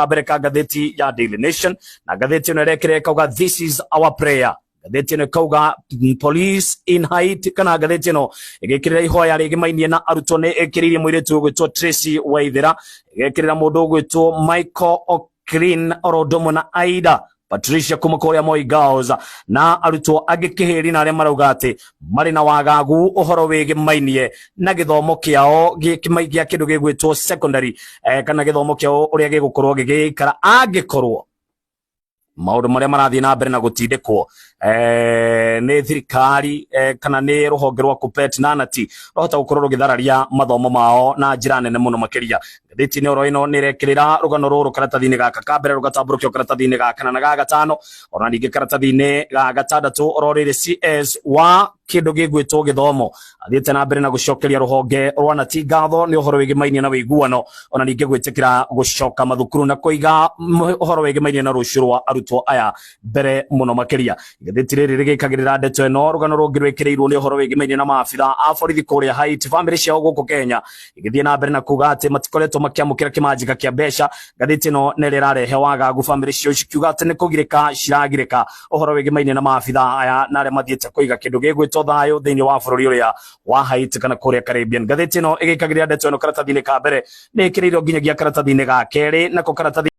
Mbere ka ngathĩti ya Daily Nation, na ngathĩti ĩno ĩrekĩra ĩkauga, "This is our prayer." Ngathĩti ĩno ĩkauga, "Police in Haiti," kana ngathĩti ĩno ĩgĩkĩrĩra ihoya rĩgĩmainie na arutwo nĩ ĩkĩrĩirie mũirĩtu ũgwĩtwo Tracy Waithera, ĩgekĩrĩra mũndũ ũgwĩtwo Michael O'Clean, oro ũndũ ũmwe na Aida Patricia kuma kũrĩa Moi Girls na arutwo angĩ kĩhĩri, na arĩa marauga atĩ marĩ na wagagu ũhoro wĩgĩmainie na gĩthomo kĩao gĩa kĩndũ gĩgwĩtwo secondary, kana gĩthomo kĩao ũrĩa gĩgũkorwo gĩgĩikara angĩkorwo maũndũ marĩa marathiĩ na mbere na gũtindĩkwo nĩ thirikari, kana nĩ rũhonge rwa KUPPET na NAT rwahota gũkorwo rũgĩthararia mathomo mao na njĩra nene mũno makĩria. Ngathĩti-inĩ oro ĩno nĩ ĩrekĩrĩra rũgano rũrũ karatathi-inĩ gaka ka mbere, rũgatambũrũkio karatathi-inĩ ga kana na ga gatano, ona ningĩ karatathi-inĩ ga gatandatũ. Oro rĩrĩ, CS wa kĩndũ gĩgwĩtwo gĩthomo athiĩte na mbere na gũcokeria rũhonge rwa NAT ngatho nĩ ũhoro wĩgĩmainie na wĩiguano, ona ningĩ gwĩtĩkĩra gũcoka mathukuru na kũiga ũhoro wĩgĩmainie na rũciũ rwa arutwo aya mbere mũno makĩria. Igathĩti rĩrĩ rĩgĩkagĩrĩra ndeto ĩno. Rũgano rũngĩ rwĩkĩrĩirwo nĩ ũhoro wĩgĩmainie na maabitha a borithi kũrĩa Haiti, bamĩrĩ ciao gũkũ Kenya igĩthiĩ na mbere na kuga atĩ matikoretwo makĩamũkĩra kĩmanjĩka kĩa mbeca. Ngathĩti ĩno nĩ ĩrĩa ĩrarehe wagagu, bamĩrĩ ciao cikiuga atĩ nĩ kũgirĩka ciragirĩka ũhoro wĩgĩmainie na maabitha aya na arĩa mathiĩte kũiga kĩndũ gĩgwĩtwo thayũ thĩinĩ wa bũrũri ũrĩa wa Haiti kana kũrĩa Caribbean. Ngathĩti ĩno ĩgĩkagĩrĩra ndeto ĩno karatathi-inĩ ka mbere, nĩ ĩkĩrĩirwo nginyagia karatathi-inĩ ga kerĩ, nako karatathi